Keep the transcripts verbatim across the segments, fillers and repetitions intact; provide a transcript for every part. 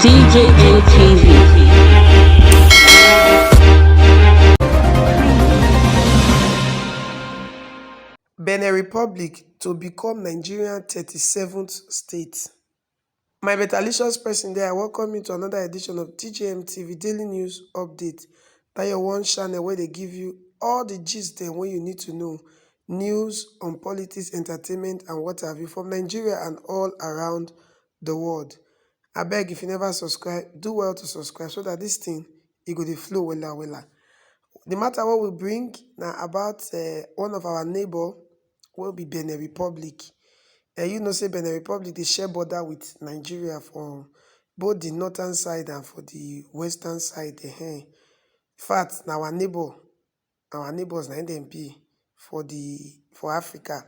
T J N T V. Benin Republic to become Nigeria thirty-seventh state. My betalicious person there, I welcome you to another edition of T J M T V Daily News Update. That your one channel where they give you all the gist dem wey you need to know. News on politics, entertainment, and what have you from Nigeria and all around the world. Abeg, if you never subscribe, do well to subscribe so that this thing, e go dey flow wella wella. The matter wey we bring na about uh, one of our neighbor wey be Benin Republic. Uh, you know say Benin Republic dey share border with Nigeria for both the northern side and for the western side. Uh-huh. In fact, na our neighbor, our neighbors na im dem be for the for Africa.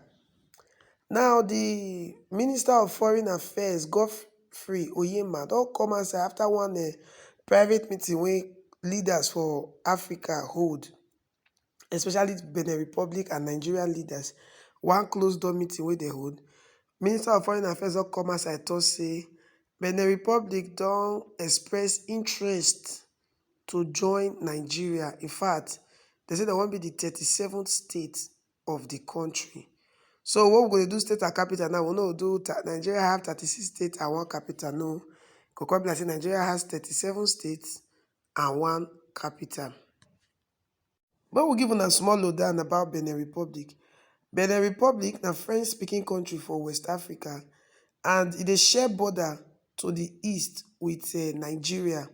Now, the Minister of Foreign Affairs, Godfrey Oyema, don come outside after one uh, private meeting wey leaders for Africa hold, especially Benin Republic and Nigerian leaders. One closed door meeting wey they hold. Minister of Foreign Affairs don come outside talk say Benin Republic don express interest to join Nigeria. In fact, they say they wan be the thirty-seventh state of the country. So what we go dey do state and capital now? We no go do tha- Nigeria have thirty-six states and one capital. No, go come be like say Nigeria has thirty-seven states and one capital. But we give una small lowdown about Benin Republic. Benin Republic na French-speaking country for West Africa, and e dey share border to the east with uh, Nigeria.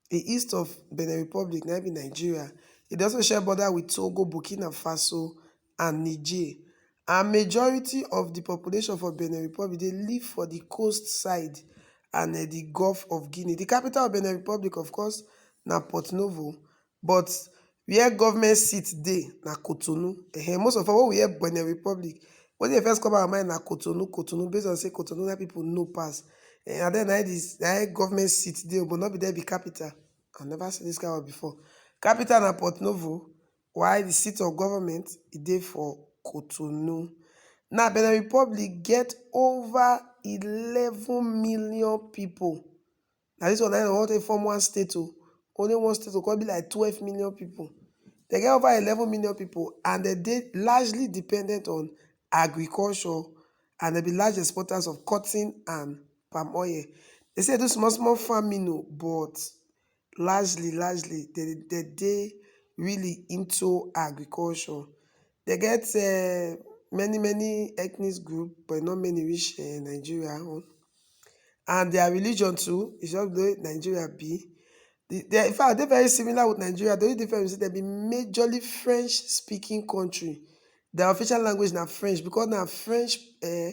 The east of Benin Republic na be Nigeria. E dey also share border with Togo, Burkina Faso, and Niger. And majority of the population for Benin Republic dey live for the coast side and uh, the Gulf of Guinea. The capital of Benin Republic, of course, na Port Novo, but where government seat dey na Cotonou. Ehen, most of all, when we hear Benin Republic, what dey first come our mind na Cotonou, Cotonou, based on say Cotonou na people know pass. Eh, and then na this na government seat dey, but not be there be capital. I never see this kind one before. Capital na Port Novo, while the seat of government e dey for Cotonou. Now, Benin Republic get over eleven million people. Now, this one na one take form one state o. Only one state o come be like twelve million people. They get over eleven million people, and they dey largely dependent on agriculture, and they be large exporters of cotton and palm oil. They say do small small farming o, but largely largely they they dey really into agriculture. They get uh, many many ethnic group, but not many reach uh, Nigeria own. And their religion too is just the way Nigeria be. The, they, in fact, they're very similar with Nigeria. The only difference is they be majorly French speaking country. Their official language na French because na French uh,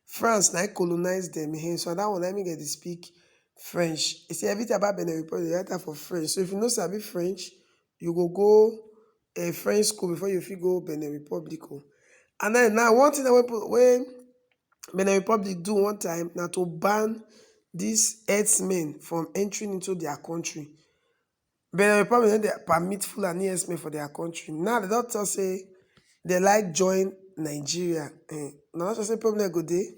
France na colonize them. Eh, so that one let me get to speak French. You see everything about Benin Republic, they write am for French. So if you know sabi French, you go go a French school before you fit go Benin Republic. O. And then now one thing that when, when Benin Republic do one time now to ban these herdsmen from entering into their country. Benin Republic no dey permit Fulani herdsmen for their country. Now they don talk say they like join Nigeria. Eh, na not say problem go dey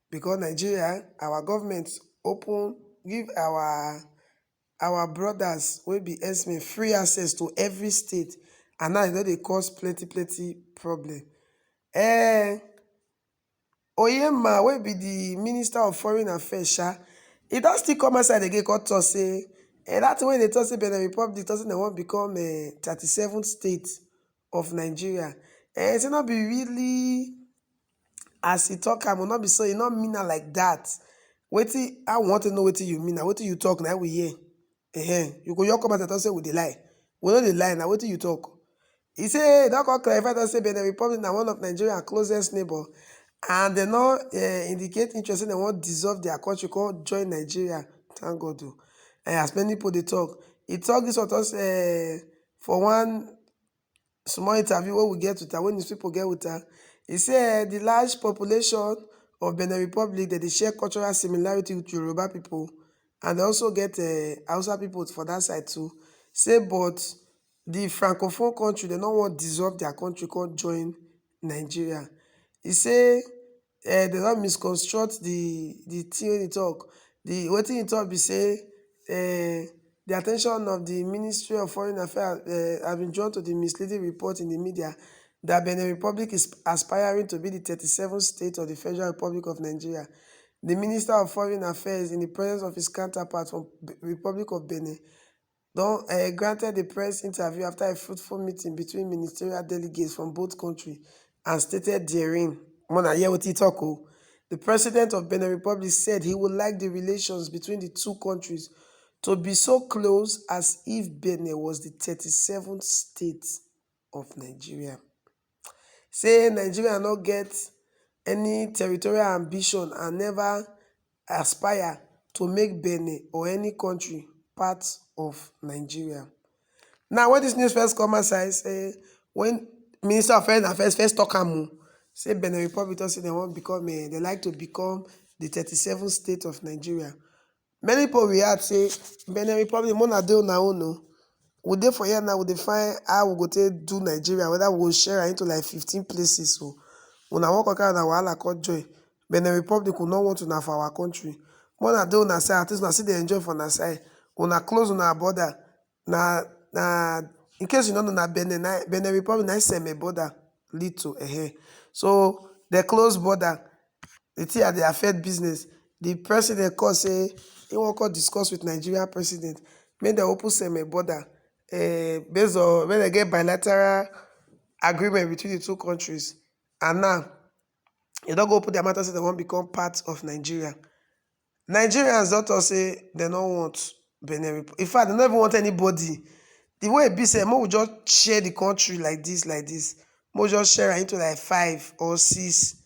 because Nigeria, our government open give our our brothers wey be herdsmen free access to every state, and now e don dey cause plenty plenty problem. Eh, Oyema wey be the minister of foreign affairs, sha, e don still come outside again come talk say eh, that thing wey dey talk say Benin Republic talk say dem wan become eh, thirty-seventh state of Nigeria. Eh, say no be really as e talk am, no be so e no mean am like that. Wetin I want to know wetin you mean na wetin you talk na we hear. Ehen, you go your come out and talk say we dey lie. We no dey lie na wetin you talk. He say don come clarify that say Benin Republic na one of Nigeria closest neighbor, and dem no uh, indicate interest say dem wan dissolve their country come join Nigeria. Thank God o. Uh, as many people dey talk, he talk this one talk say uh, for one small interview wey we get with her, wey news people get with her, he say uh, the large population of Benin Republic dem dey share cultural similarity with Yoruba people, and they also get uh, Hausa people for that side too. Say but the francophone country dem no wan dissolve their country come join Nigeria. He say uh, they don misconstruct the the thing wey dey talk. The wetin he talk be say, eh, the attention of the Ministry of Foreign Affairs, eh, have been drawn to the misleading report in the media that Benin Republic is aspiring to be the thirty-seventh state of the Federal Republic of Nigeria. The Minister of Foreign Affairs, in the presence of his counterpart from Be-, Republic of Benin, don, eh, granted the press interview after a fruitful meeting between ministerial delegates from both countries and stated therein, more na hear wetin he talk o. The president of Benin Republic said he would like the relations between the two countries to be so close as if Benin was the thirty-seventh state of Nigeria. Say Nigeria no get any territorial ambition and never aspire to make Benin or any country part of Nigeria. Now, when this news first come outside, say when Minister of Foreign Affairs first talk am o, say Benin Republic don say they wan become, eh, they like to become the thirty-seventh state of Nigeria. Many people react say, "Benin Republic, more na dey una own o. We dey for here now, we dey find how we go take do Nigeria, whether we go share am into, like, fifteen places o. Una wan come carry una wahala come join. Benin Republic, we no want una for our country. More na dey una side, at least una still dey enjoy for una side. Una close una border." Na, na, in case you no know, na Benin, na, Benin Republic na same border lead to, eh. So they close border. The thing dey affect business. The president call say he wan come discuss with Nigerian president, make dem open same border, eh, based on when they get bilateral agreement between the two countries. And now, they don go put their matter say they wan become part of Nigeria. Nigerians don talk say they no want Benin Rep-, in fact, they no even want anybody. The way e be say, make we just share the country like this, like this. Make we just share am into, like, five or six.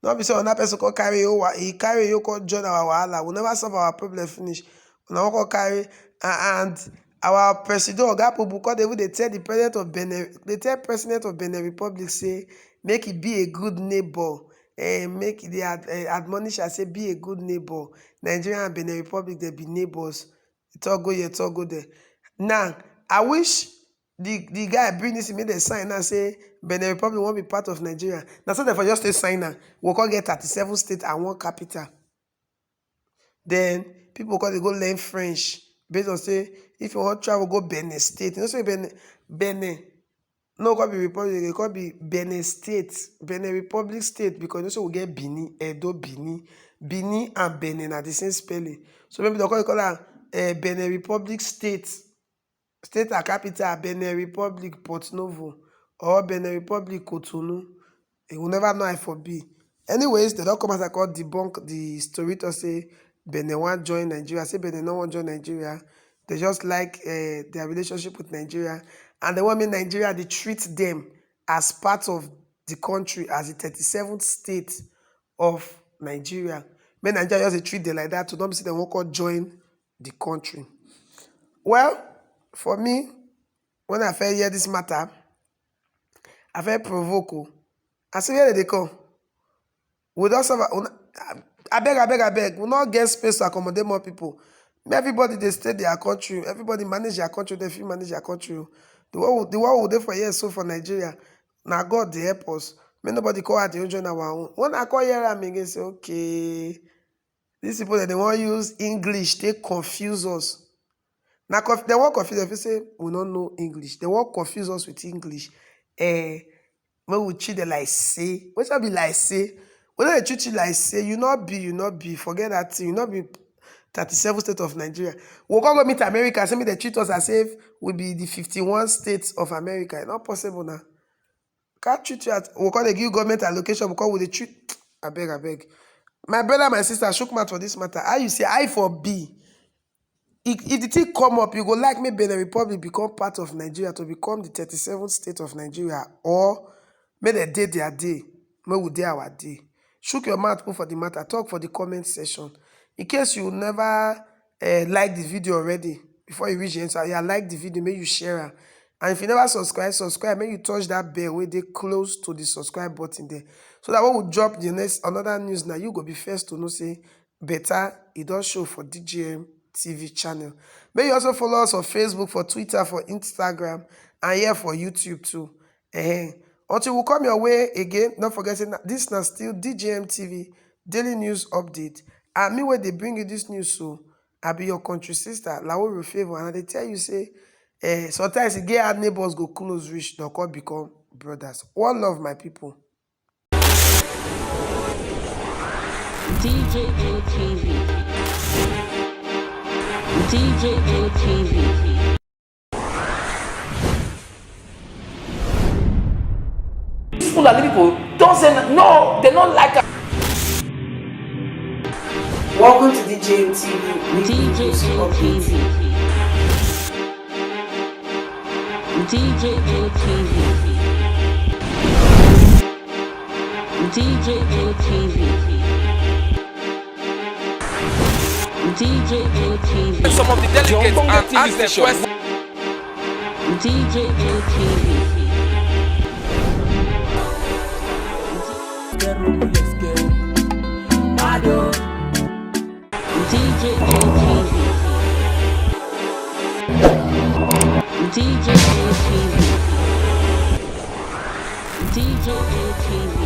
No be say another person come carry you, wa-, he carry you come join our wahala. We never solve our problem finish. Una wan come carry, a-, and our president, Oga Pubu, come dey even dey tell the president of Benin, dey tell president of Benin Republic say make he be a good neighbor. Eh, make he dey ad-, eh, admonish am say be a good neighbor. Nigeria and Benin Republic, they be neighbors. Talk go here, talk go there. Now, I wish the, the guy bring this, make dem sign now say Benin Republic wan be part of Nigeria. Na so dem for just take sign am. We come get thirty-seven states and one capital. Then people come dey go learn French based on say if you wan travel go Benin State, you know say Benin, Benin no come be Republic, e come be Benin State, Benin Republic State, because you know say we get Benin, Edo, Benin, Benin and Benin na the same spelling. So maybe dem come dey call am, eh, Benin Republic State, state and capital, Benin Republic Porto Novo, or Benin Republic Cotonou. You will never know, I for be. Anyways, they don come out and come debunk the story to say Benin wan join Nigeria. Say Benin no wan join Nigeria. They just like, eh, their relationship with Nigeria, and they want make Nigeria dey treat them as part of the country, as the thirty-seventh state of Nigeria. Make Nigeria just dey treat them like that, to don't be say they wan come join the country. Well, for me, when I first hear this matter, I felt provoke o. I say, "Where they come? We don suffer. Una, abeg, abeg, abeg. We no get space to accommodate more people. Make everybody dey stay their country. Everybody manage their country. They fit manage their country o. The one we, the one we dey for here so for Nigeria, na God dey help us. Make nobody come add the own join our own." When I come hear am again, say, "Okay, these people, they wan use English take confuse us." Na conf-, they wan confuse us. If you say we no know English, they wan confuse us with English. Eh, make we treat them like say. Wetin be like say? We no dey treat you like say. You no be, you no be. Forget that thing. You no be thirty-seven states of Nigeria. We come go meet America, say make they treat us as if we be the fifty-one states of America. E no possible now. Can't treat you at, we come dey give you government allocation because we dey treat. Abeg, abeg. My brother, my sister, shook mouth for this matter. How you say I for be? If, if the thing come up, you go like make Benin Republic become part of Nigeria, to become the thirty-seventh state of Nigeria, or make dem dey their day, make we dey our day? Shook your mouth, put for the matter, talk for the comment section. In case you never, eh, like the video already, before you reach the end, so yeah, like the video, make you share am. And if you never subscribe, subscribe, make you touch that bell wey dey close to the subscribe button there, so that when we drop the next, another news, now you go be first to know say better e don show for D J M T V channel. Make you also follow us on Facebook, for Twitter, for Instagram, and here for YouTube too. Ehen. Until we come your way again, don't forget say na, this na still D J M T V daily news update. And me wey dey bring you this news so, I be your country sister, Lauru Favour, and I dey tell you say, eh, sometimes e get how neighbors go close reach, dem come become brothers. One love, my people. D J N T V. D J N T V. These Fulani people don't say n- no, they don't like us. Welcome to D J N T V weekly news update. D J N T V. D J N T V. D J N T V. D J N T V. Some of the delegates and ask them questions. D J N T V. D J N T V. D J N T V. D J N T V.